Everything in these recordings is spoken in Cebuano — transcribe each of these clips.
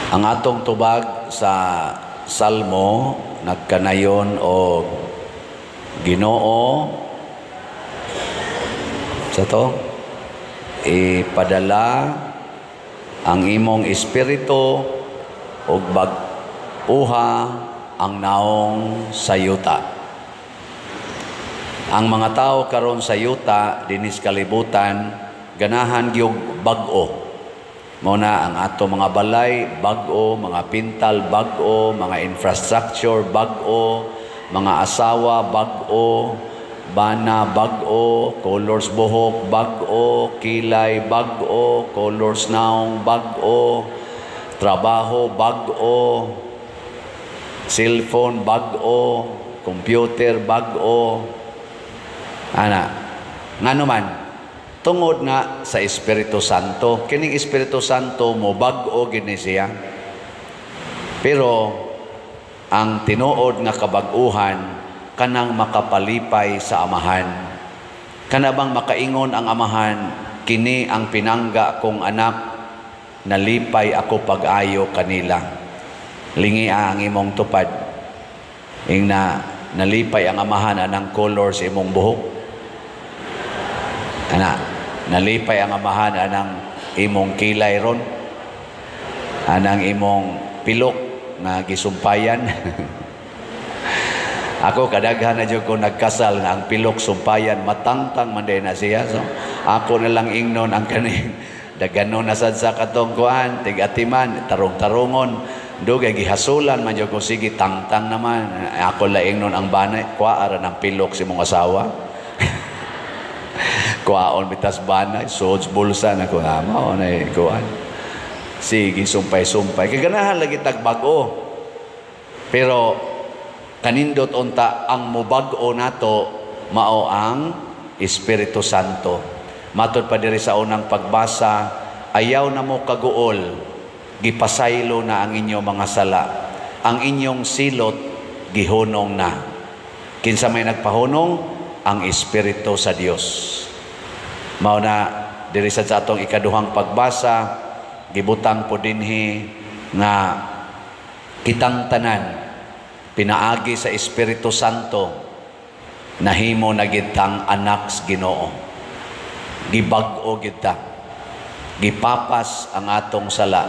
Ang atong tubag sa Salmo nagkanayon og Ginoo sa to ipadala ang imong espiritu ug bag-uha ang naong sa yuta. Ang mga tao karon sa yuta dinis kalibutan ganahan gyud bag-o. Mao na ang ato mga balay bag-o, mga pintal bag-o, mga infrastructure bag-o, mga asawa bag-o, bana bag-o, colors buhok bag-o, kilay bag-o, colors naong bag-o, trabaho bag-o, cellphone bag-o, computer bag-o. Ana, ngano man? Tungod na sa Espiritu Santo. Kining Espiritu Santo mo bag-o gini siya. Pero ang tinuod nga kabag-uhan kanang makapalipay sa Amahan. Kana bang makaingon ang Amahan, "Kini ang pinangga kong anak, nalipay ako pag-ayo kanila." Lingi ang imong tupad. Ing na nalipay ang Amahan anang color sa imong buhok. Ana, nalipay ang Amahan anang imong kilay ron. Anang imong pilok nga gisumpayan. Ako kadaghan na jud ko nagkasal nga ang pilok sumpayan, matangtang man na siya. So ako na lang ingnon ang kaning daganon na sad sa katong kuan, tig-atiman, tarong-tarungon. Dugay gihasulan man jud ko, sige tangtang naman. Ako la ingnon ang banay, kuha ra ng pilok si mong asawa. Kuhaon bitas banay, suod bulsa na ko mao na kuan. Sige, sumpay-sumpay. Kaganahan lagi tag bag-o. Pero kanindot unta ang mubag-o nato mao ang Espiritu Santo. Matod pa diri sa unang pagbasa, ayaw na mo kaguol, gipasaylo na ang inyong mga sala. Ang inyong silot gihunong na. Kinsa may nagpahunong? Ang Espiritu sa Dios. Mao na diri sa atong ikaduhang pagbasa, gibutang po dinhi nga kitang tanan pinaagi sa Espiritu Santo nahimo na gitang anak sa Ginoo. Gibag-o kita. Gipapas ang atong sala.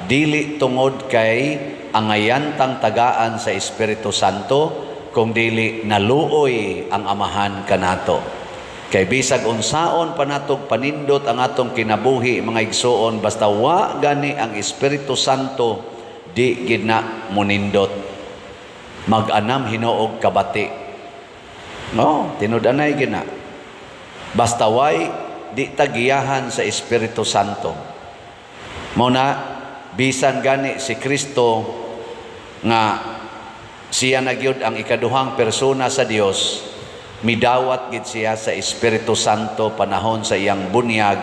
Dili tungod kay angayan tang tagaan sa Espiritu Santo, kung dili naluoy ang Amahan kanato. Kay bisag unsaon pa natog panindot ang atong kinabuhi, mga igsuon, basta wa gani ang Espiritu Santo, di gid na munindot. Mag-anam hinuog kabati. No, tinud-anay gid na. Basta way di tagiyahan sa Espiritu Santo. Mao na bisan gani si Kristo nga siya na gyud ang ikaduhang persona sa Dios, midawat gid siya sa Espiritu Santo panahon sa iyang bunyag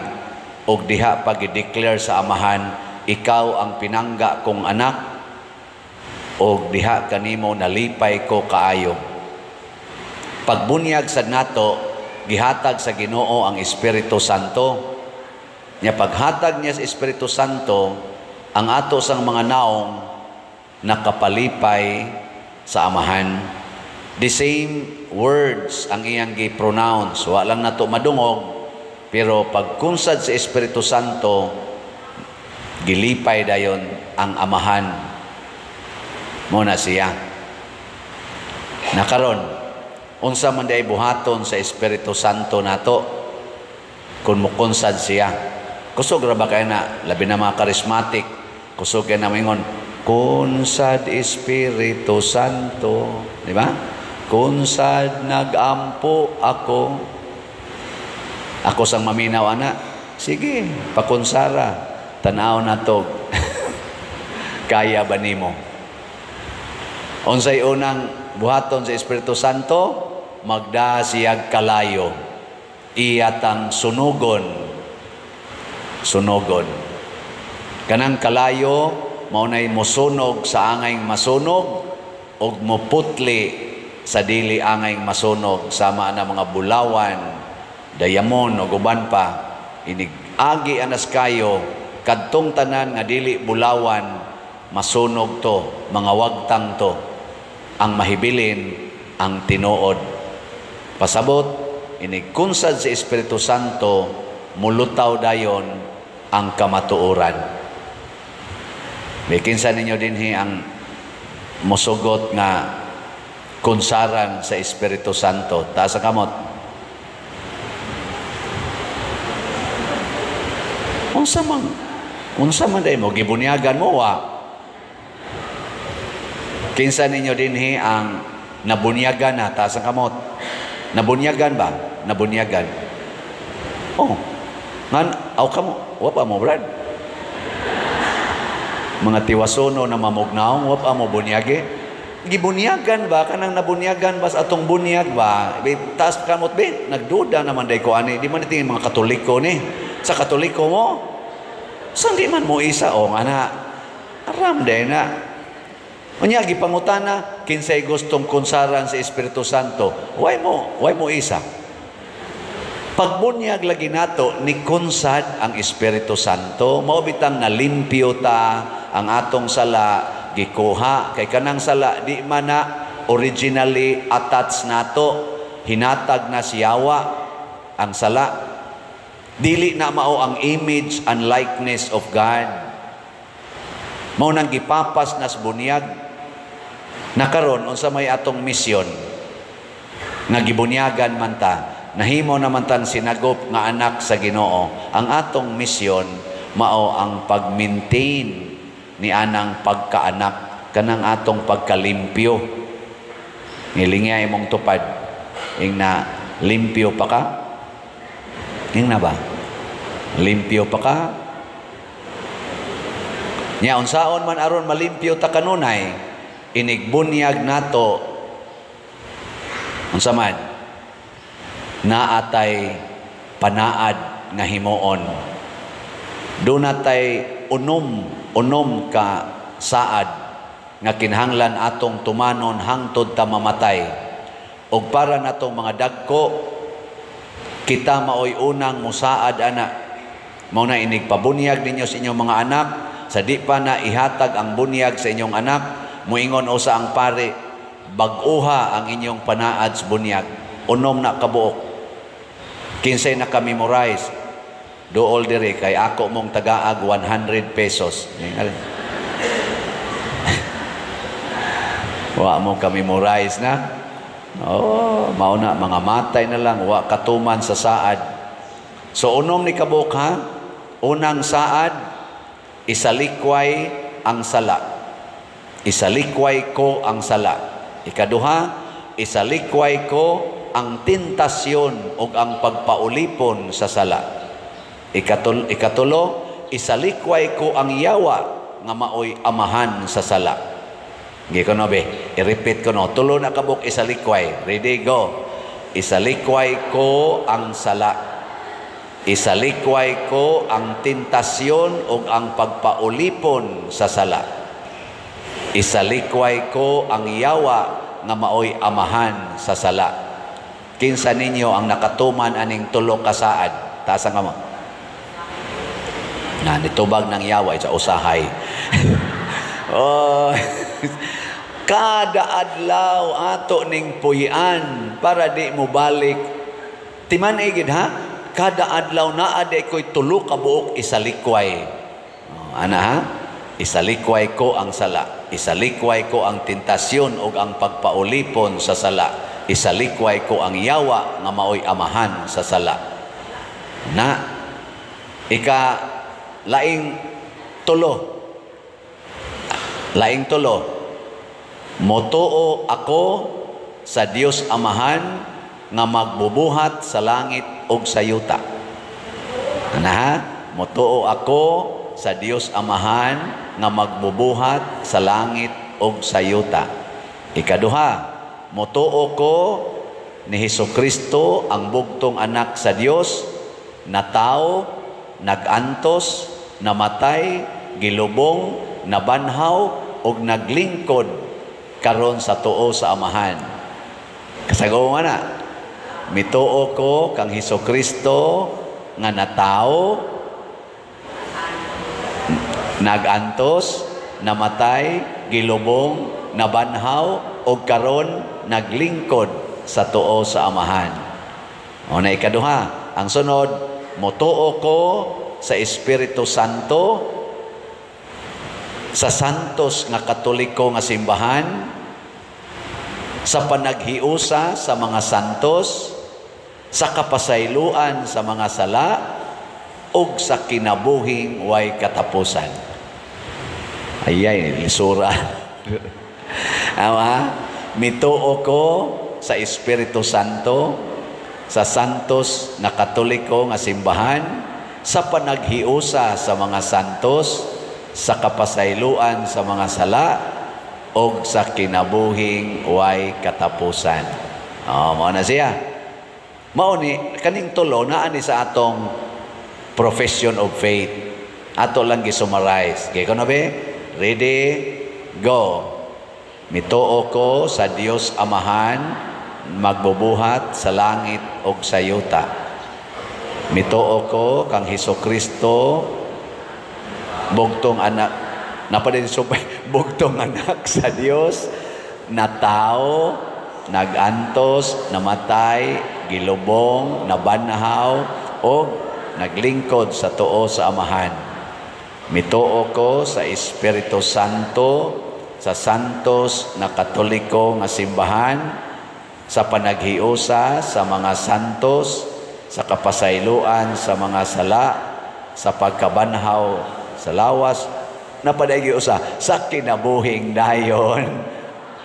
og diha pa gi-declare sa Amahan, "Ikaw ang pinangga kong anak og diha kanimo nalipay ko kaayo." Pagbunyag sad nato, gihatag sa Ginoo ang Espiritu Santo. Nya paghatag niya sa Espiritu Santo, ang ato sang mga naong nakapalipay sa Amahan. The same words ang iyang gi-pronounce. Wa lang nato madungog, pero pagkunsad sa Espiritu Santo, gilipay dayon ang Amahan. Mo na siya. Nakaron, unsa man day buhaton sa Espiritu Santo nato kung mukunsad siya? Kusog ra ba kay na, labi na mga charismatic, kusog kay na moingon, "Kunsad Espiritu Santo," di ba? "Kunsad nagampo ako." Ako sang maminaw ana, sige, pakunsara, tanaw na to. Kaya ba nimo? Unsay unang buhaton sa Espiritu Santo? Magda siyag kalayo. Iyatang sunugon. Sunugon. Kanang kalayo, mao nay mosunog sa angay masunog ug moputli sa dili angay masunog, sama na mga bulawan, diamond ug uban pa. Inig agi anas kayo kadtong tanan nga dili bulawan, Masunog to, mga wagtang to. Ang mahibilin, ang tinuod. Pasabot, inigkunsad sa Espiritu Santo, mulutaw dayon ang kamatuoran. May kinsa ninyo dinhi ang musugot nga kunsaran sa Espiritu Santo? Taas ang kamot. Unsa man day mo gibunyagan mo wa? Kinsa ninyo dinhi ang nabunyagan na? Taas ang kamot. Nabunyagan ba? Nabunyagan. Oh. Ngan aw kamo, wa pa mo brad. Mga tiwasono na mamugnaw, wa pa mo bunyagi. Gibunyagan ba kanang nabunyagan ba sa atong bunyag ba? Taas kamot be, nagduda naman day ko ani. Di man tingin mga Katoliko ni. Sa Katoliko mo, saan di man mo isa o nga na? Aram day na. Unya gipangutana kinsay gustong kunsaran sa Espiritu Santo. Why mo isa? Pagbunyag lagi nato ni kunsad ang Espiritu Santo, mao bitang nalimpyo ta ang atong sala gikuha kay kanang sala di man na originally attached nato, hinatag na siyawa ang sala. Dili na mao ang image and likeness of God. Mao nang gipapas nas bunyag. Nakaron unsa may atong misyon nga gibunyagan man ta, nahimo naman tan sinagop nga anak sa Ginoo. Ang atong misyon mao ang pag-maintain ni anang pagkaanak, kanang atong pagkalimpyo. Ngilingya imong tupad ing na limpyo pa ka? Ing na ba? Limpyo pa ka? Nya unsaon man aron malimpyo ta kanunay, inigbunyag nato unsa man naatay panaad nga himuon. Dunatay unom ka saad nga kinahanglan atong tumanon hangtod ta mamatay. Og para natong mga dagko, kita maoy unang musaad ana. Mao na inigpabunyag ninyo sa inyong mga anak, sa di pa na ihatag ang bunyag sa inyong anak, muingon usa ang pare, bag-uha ang inyong panaad sa bunyag. Unom na kabuok. Kinsay naka-memorize, dool diri kay ako mong tagaag 100 pesos. Wa mo ka-memorize na. Oh, mao na mga matay na lang wa katuman sa saad. So unom ni kabuok ha. Unang saad, isalikway ang sala. Isalikway ko ang sala. Ikaduha, isalikway ko ang tentasyon ug ang pagpaulipon sa sala. Ikatulo, isalikway ko ang yawa nga maoy amahan sa sala. Gi ko no be, i-repeat ko no. Tulo na kabuk isalikway. Ready, go. Isalikway ko ang sala. Isalikway ko ang tentasyon ug ang pagpaulipon sa sala. Isalikway ko ang yawa nga maoy amahan sa sala. Kinsa ninyo ang nakatuman aning tulo ka saad? Taas ang kamot. Na nitubag ng yawa sa usahay. Oh, kada adlaw ato ning puy-an para di mo balik. Timan igid ha. Kada adlaw naa di ko'y tulo ka buok isalikway. Oh, ana ha? Isalikway ko ang sala. Isalikway ko ang tentasyon ug ang pagpaulipon sa sala. Isalikway ko ang yawa nga maoy amahan sa sala. Na ika laing tulo. Laing tulo. Motuo ako sa Dios Amahan nga magbubuhat sa langit ug sa yuta. Ana ha? Motuo ako sa Dios Amahan nga magbubuhat sa langit ug sa yuta. Ikaduha, motuo ko ni Hesukristo ang bugtong anak sa Dios, na tao, nagantos, namatay, gilubong, nabanhaw ug naglingkod karon sa tuo sa Amahan. Kasagaw man na. Mituo ko kang Hesukristo nga natao, nagantos, namatay, gilubong, nabanhaw ug karon naglingkod sa tuo sa Amahan. O na ikaduha, ang sunod, motuo ko sa Espiritu Santo, sa santos nga Katoliko nga simbahan, sa panaghiusa sa mga santos, sa kapasayloan sa mga sala, ug sa kinabuhing way katapusan. Ayay, lisura. Ama, mituo ko sa Espiritu Santo, sa santos na Katoliko nga simbahan, sa panaghiusa sa mga santos, sa kapasayloan sa mga sala, og sa kinabuhing way katapusan. Oh, mao na siya. Mao ni kaning tulo naa ni sa atong profession of faith. Ato lang gi-summarize. Okay, kuno be? Ready? Go. Mituo ko sa Dios Amahan, magbubuhat sa langit ug sa yuta. Mituo ko kang Hesukristo, bugtong anak, napadin supay, bugtong anak sa Dios, na tao, nagantos, namatay, gilubong, nabanhaw, o naglingkod sa tuo sa Amahan. Mituo ko sa Espiritu Santo, sa santos na Katoliko nga simbahan, sa panaghiusa sa mga santos, sa kapasayloan sa mga sala, sa pagkabanhaw sa lawas, napadaygi usa sa kinabuhing dayon.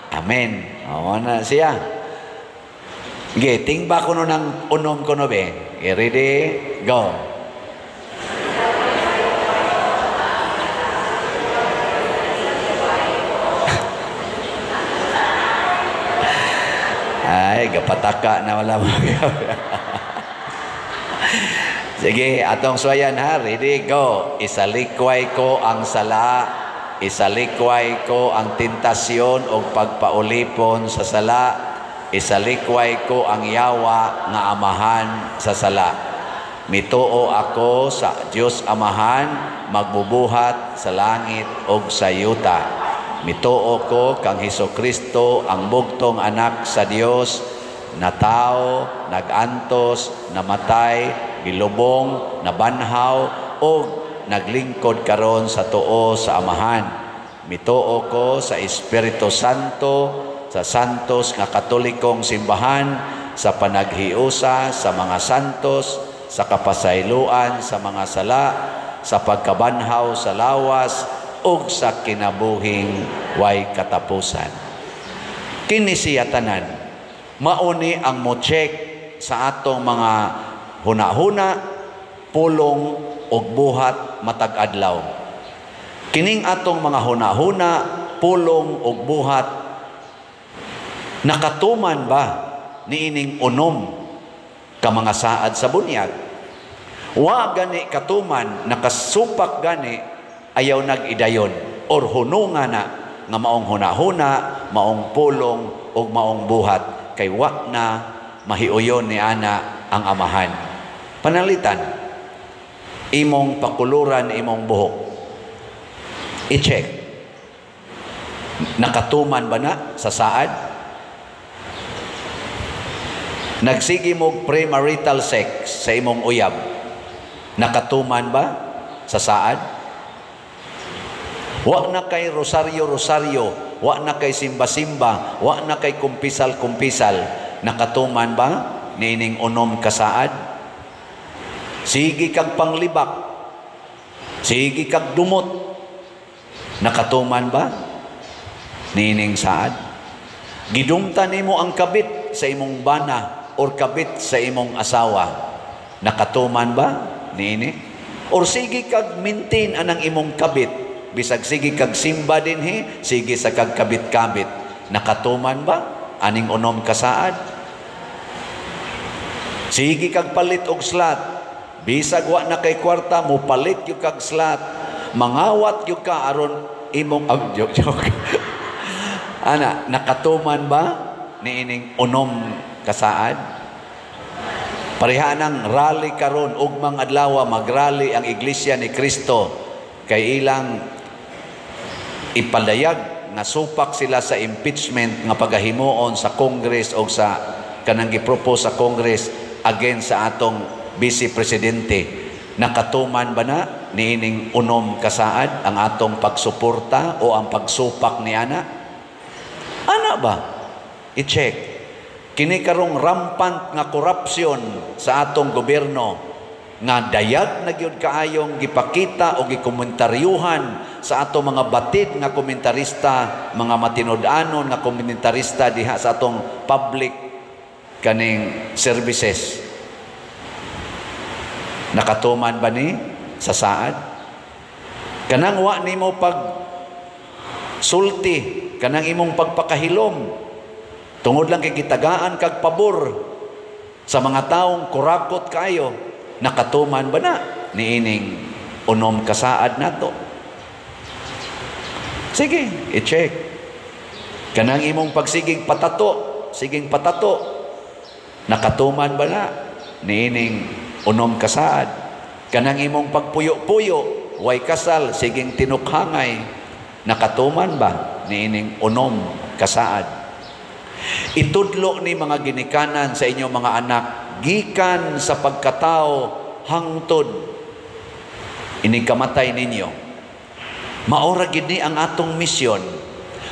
Amen. O na siya. Ge, tingba kuno ng unom kuno be. Okay, ready? Go. Ay, gapataka na wala mo. Sige, atong suwayan ha. Ready, go. Isalikway ko ang sala, isalikway ko ang tentasyon o pagpaulipon sa sala, isalikway ko ang yawa nga amahan sa sala. Mituo ako sa Dios Amahan, magbubuhat sa langit ug sa yuta. Mituo ko kang Hesukristo, ang bugtong anak sa Dios, na tao, nagantos, namatay, gilubong, nabanhaw, o naglingkod karon sa tuo sa Amahan. Mituo ko sa Espiritu Santo, sa santos nga Katolikong simbahan, sa panaghiusa sa mga santos, sa kapasayloan sa mga sala, sa pagkabanhaw sa lawas, ug sa kinabuhing way katapusan. Kini siya tanan, mauni ang mo-check sa atong mga hunahuna, pulong ug buhat matag adlaw. Kining atong mga hunahuna, pulong ug buhat nakatuman ba niining unom ka mga saad sa bunyag? Wa gani katuman, nakasupak gani, ayaw nag-idayon or hununga na nga maong hunahuna, maong pulong ug maong buhat, kay wa na mahiuyon ni ana ang Amahan. Panalitan, imong pakuluran imong buhok. I-check. Nakatuman ba na sa saad? Nagsige mog premarital sex sa imong uyab. Nakatuman ba sa saad? Wa na kay rosaryo-rosaryo, wa na kay simba-simba, wa na kay kumpisal-kumpisal. Nakatuman ba niining unom kasaad? Sige kag panglibak, sige kag dumot. Nakatuman ba niining saad? Gidumta nimo ang kabit sa imong bana or kabit sa imong asawa. Nakatuman ba niini? Or sige kag maintain anang imong kabit, bisag sige kag simba dinhi, sige sa kag kabit-kabit. Nakatuman ba aning unom kasaad? Sige kag palit og slat, bisag wa na kay kwarta, mo palit gyud kag slat, mangawat gyud ka aron imong joke, joke. Ana, nakatuman ba niining unom kasaad? Pareha nang rally karon ugmang adlaw, magrally ang Iglesia ni Kristo kay ilang Ipalayag nga supak sila sa impeachment nga pagahimuon sa Congress o sa kanang gipropose sa Congress against sa atong vice presidente. Nakatuman ba na niining 6 kasaad ang atong pagsuporta o ang pagsupak ni ana? Ana ba? I-check. Kini karong rampant nga korupsyon sa atong gobyerno nga dayag na gyud kaayong gipakita o gikomentaryuhan sa atong mga batid nga komentarista, mga matinud-anon nga komentarista diha sa atong public kaning services. Nakatuman ba ni sa saad? Kanang wa nimo pag sulti, kanang imong pagpakahilom, tungod lang kay gitagaan kag pabor sa mga taong kurakot kayo, nakatuman ba na niining 6 kasaad nato? Sige, i-check. Kanang imong pagsiging patato, siging patato, nakatuman ba na niining 6 kasaad? Kanang imong pagpuyo-puyo, way kasal, siging tinukhangay, nakatuman ba niining 6 kasaad? Itudlo ni mga ginikanan sa inyong mga anak gikan sa pagkatao hangtod inigkamatay ninyo. Maora gid ni ang atong misyon.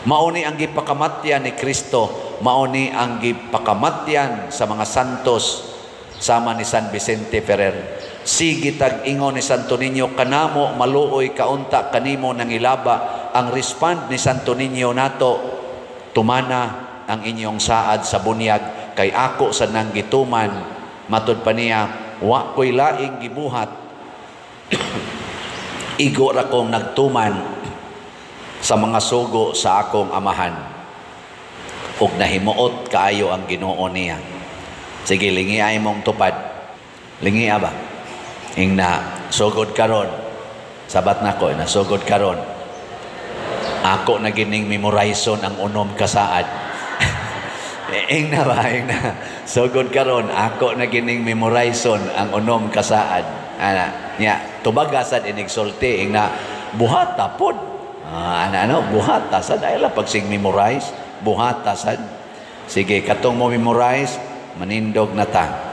Mao ni ang gipakamatyan ni Kristo, mao ni ang gipakamatyan sa mga santos sama ni San Vicente Ferrer. Sige tag ingon ni Santo Niño kanamo maluoy kaunta kanimo nangilaba. Ang respond ni Santo Niño nato, tumana ang inyong saad sa bunyag kay ako sa nang gituman. Matud pa niya, wa ko'y laing gibuhat, igo ra kong nagtuman sa mga sugo sa akong amahan. Ug nahimuot kaayo ang Ginoo niya. Sige, lingi ay mong tupad. Lingi ba? Ingna, sugod karon. Sabat nako, na sugod karon. Ako na gining memorizon ang 6 kasaad. Ingna ba? Ingna. Sugod karon, ako na gining memorizon ang 6 kasaad. Ana, nya, tubagasad inigsulti. Ingna, buhata pod. Ana, ano, buhata sad. Ay la, pagsing memorize, buhata sad. Sige, katong mo memorize, manindog na ta.